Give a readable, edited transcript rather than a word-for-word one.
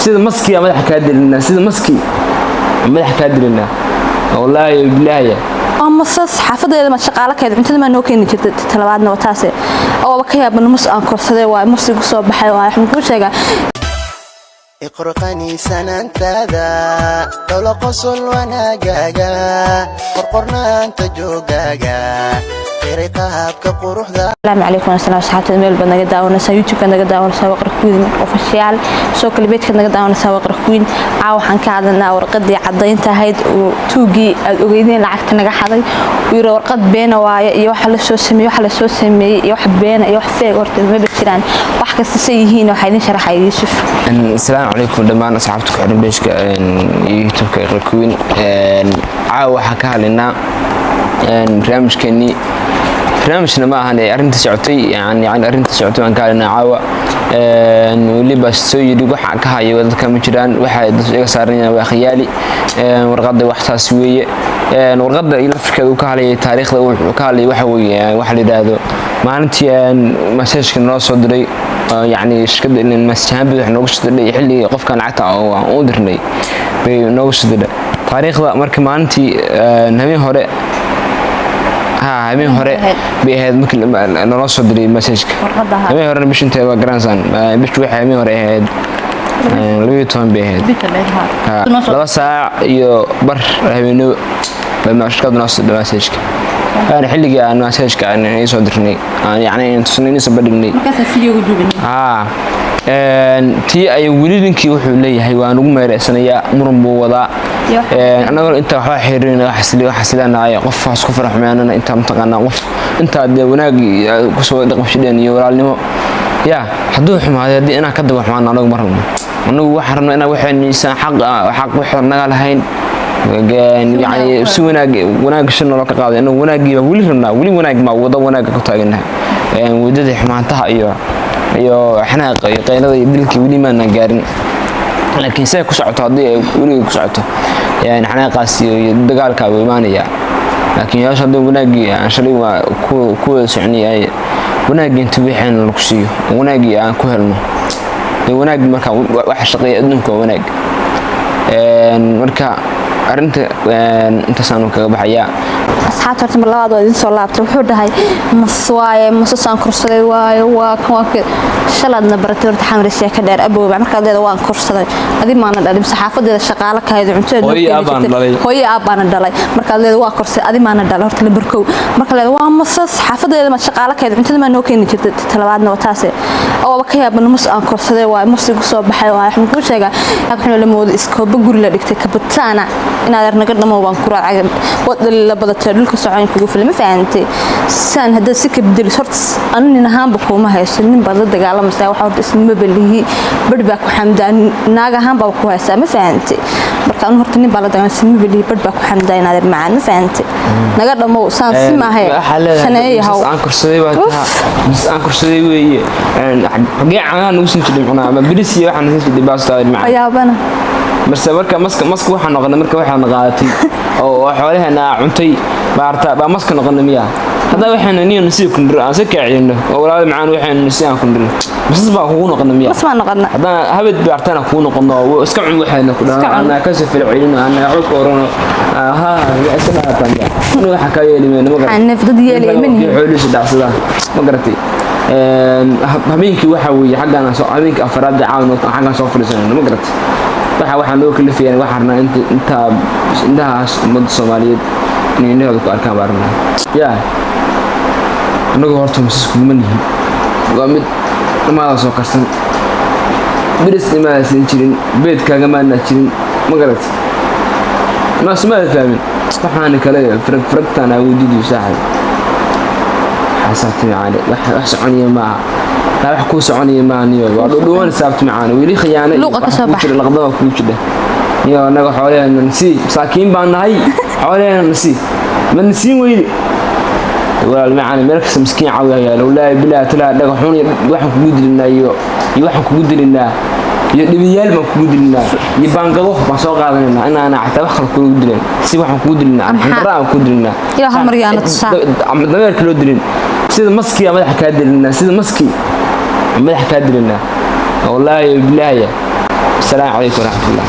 Sida maskiya madaxa kaa dilinaa, sida maski madaxa kaa dilinaa, wallaahi bilaahi. Waa masas. Xaafadeeda ma shaqaalo keed cuntada maa noo keeni jirta? Talabaadna waa taase ooba ka yaaban mus aan korsaday, waa mus igu soo baxay. Waa waxaan kuu sheegaa. Iqurqaniisanaantaada dhowlo, qosol wanaagaaga, qorqornaanta joogaaga, qiray qaabka quruxda. Asalaamu calaykum wasalaam. Asxaabtada meel baad naga daawanaysaa, YouTube-ka naga daawanaysaa waa Qar Queen Official, soo kale page-ka naga daawanaysaa waa Qar Queen. Caawa waxaan ka hadlanaa warqadii caddaynta ahayd uu tuugii aad ogeydeen lacagta naga xaday uu yiri warqad beena waaye iyo waxa la soo sameeyey, waxa la soo sameeyey iyo wax beena iyo wax fake. Horta maba jiraan, wax kasta say yihiin waxaa idin sharaxaya Yuusuf. Asalaamu calaykum dhammaan asxaabta ku xiran page-ka YouTube-ka Qar Queen. Caawa waxaa ka hadlaynaa barnaamijkeenii, barnaamijna ma ahan, arrinta socotay, yani arrinta socotay baan ka hadlaynaa caawa. Weliba soo yidhi waxa ka hayo dadka ma jiraan, waxa dad iga saaranayaan waa khiyaali. Warqadda wax saas weeye, warqadda laftirkeeda uu ka hadlayay, taariikhda wuxuu ka hadlayay waxa weeye waxa la yidhaahdo maalintii message-ka noo soo diray, yacni shirkadda message ahaan wax nooga soo diray, xilligii qofkan lacagta aan u dirnay bay nooga soo diray taariikhda. Marka maalintii habeen hore, ha, habeen hore bay ahayd markii naloo soo diray message-ka. Habeen horena bisha inteeda waa garansaan, bishu waxay habeen hore ahayd 12 bay ahayd, 2 saac iyo bar habeenimo bay shirkadda noo soo diray message-ka. Waana xilligii aan message-ka aan soo dirnay, aan yacni tusnay, soo bandhignay. Haa, tii ay weli ninkii wuxuu leeyahay waan ugu meereysanayaa, muran buu wadaa. Annagoo inta waxba xiriirina waxa sileenahay, qof waas ku farax xumeanana intaa mataqaanaa, qof intaa dee wanaag kusoo dhaqmashidheen iyo walaalnimo yaa hadduu xumaaday, haddii inaan ka daba xumaano anagu ma rabno. Anagu waxaan rabnaa inaan waxayniisaan xaq xaq wax naga lahayn, yani si wanaag wanaag shan nolol ka qaaday. Anagu wanaaggii baa weli rabnaa, weli wanaag maa wada wanaagga ku taaganahay. Wadadii xumaantaha iyo xanaaqa iyo qaylada iyo dilka weli maanaan gaarin, laakiin say ku socoto, haddii ay weliga ku socoto, yani xanaaqaas iyo dagaalka wuu imaanayaa. Laakiin yaasha haddii wanaaggii aan shalay waa ku wada soconay, ay wanaaggii inta wixeen lagu siiyo, wanaaggii aan ku helno dee wanaag. Marka waxa shaqeeya adduunka waa wanaag. Marka arrinta intaasaan kaga baxayaa. Asxaabta, horta mar labaad waa idin soo laabtay. Wuxuu dhahay mas waaye, masasaan korsaday waaye, waa kan, waa kan shalaadna baratay. Horta xamri sheeka dheer abowba markaad leeda waan korsaday, adi maana dhalin. Saxaafadeeda shaqaalo ka haydo cuntada Hooyo aabaan dhalay. Hooyo aabbaana dhalay. Markaad leeda waa korsaday, adi maana dhalay. Horta la barkow marka leeda waa masas, xaafadeeda ma shaqaalo ka haydo cuntada maa noo keeni jirtay? Talabaadna waa taase ooba ka yaaban mus aan korsaday waaye, mus igu soo baxay waaye. Waxaan kuu sheegaa waxaan la moodo iskooba guri la dhigtay kabataana inaad ernaga dhamo baan ku raacay wad la badatay dhulka socon kugu filan. Ma fahantay? Saan haddaad si ka bedelis, horta anu nin ahaanba kuuma hayso, nin baad la dagaalamaysaa. Waxa horta isma balihi badh baa ku xamdaa, naag ahaan baa ku haysaa. Ma fahantay? Marka anu horta nin baa la dagaalamay, isma balihi badh baa ku xamdaa inaad macaan. Ma fahantay? Naga dhamow saan si maahe. Shaneeyahow. Aan korsaday baa taha, mas aan korsaday weeye. Xagee caanaha nagu siin jiray macnaha, ama biris iyo waxaan siin jiray baasta macnaha? Yaabana. Marse marka maska waxaan noqonay, marka waxaan qaadatay oo xoolaheena cuntay baarta baa maska noqonay miyaa? Hadda waxayna niyo nasiib kundiro aan si kaaciyno oo walaal macaan waxayna nasiib aan kundiro, masas baa kugu noqonay miyaa? Mas baan noqonay. Haddana habad baartana kugu noqono oo iska cun waxayna ku dhahan, Iska cun. Ana ka soo falcelino, ana codka orano, aha, iska dhaataan inuu waxa ka yeeli ma garatay? Xanif dad yeelay ma nihin. Xoolihiisa dhacsadaan ma garatay? Habeenkii waxa weeye xaggaan soo habeenkii afaraad caawin xaggaan soo fadhiisanayno, ma garatay? Waxa waxaa noo kalifayaan, waxaan rabnaa inta intaa indhahaas ummadda Soomaaliyeed inay indhahooda ku arkaan baan rabnaa. Yaa annagu horta masas kuguma nihin, waa mid dhamaada soo karsan, biris imaada siin jirin, beedkaaga maadnaa jirin, ma garatay? Maasmaada fahmin waxaana kale farag faragtaan awoodidu saaxib xasaabta macaane, wax soconaya maaha taa, wax kuu soconaya maaha niyo, waa dhudhuwan saabta macaane, weli khiyaano iyo Luuqa ka wax soo kuu bax. jira, laqdaba kuu jira niyo. Annaga xoolaheena nasii, masaakiin baan nahay, xoolaheena nasii, ma nasiin weyde walaal macaane. Meel kasta miskiin caawiya yaalo, wallaahi bilaahi talaa. Dhagaxuun iyo waxaan kugu dilinaa iyo waxaan kugu dilinaa iyo dhibiyaal baan kugu dilinaa iyo baangado baan soo qaadanaynaa inaana xataa wax kale kugu dilan, si waxaan kugu dilinaa xandarra aan kugu dilinaa. Ilaa hal mar yaana tusaa. Ama dameerka loo dilin, sida maskiya madaxa kaa dilinaa, sida maski madaxa kaa dilinaa, wallaahi bilaahi. Asalaamu calaykum waraxmatullah.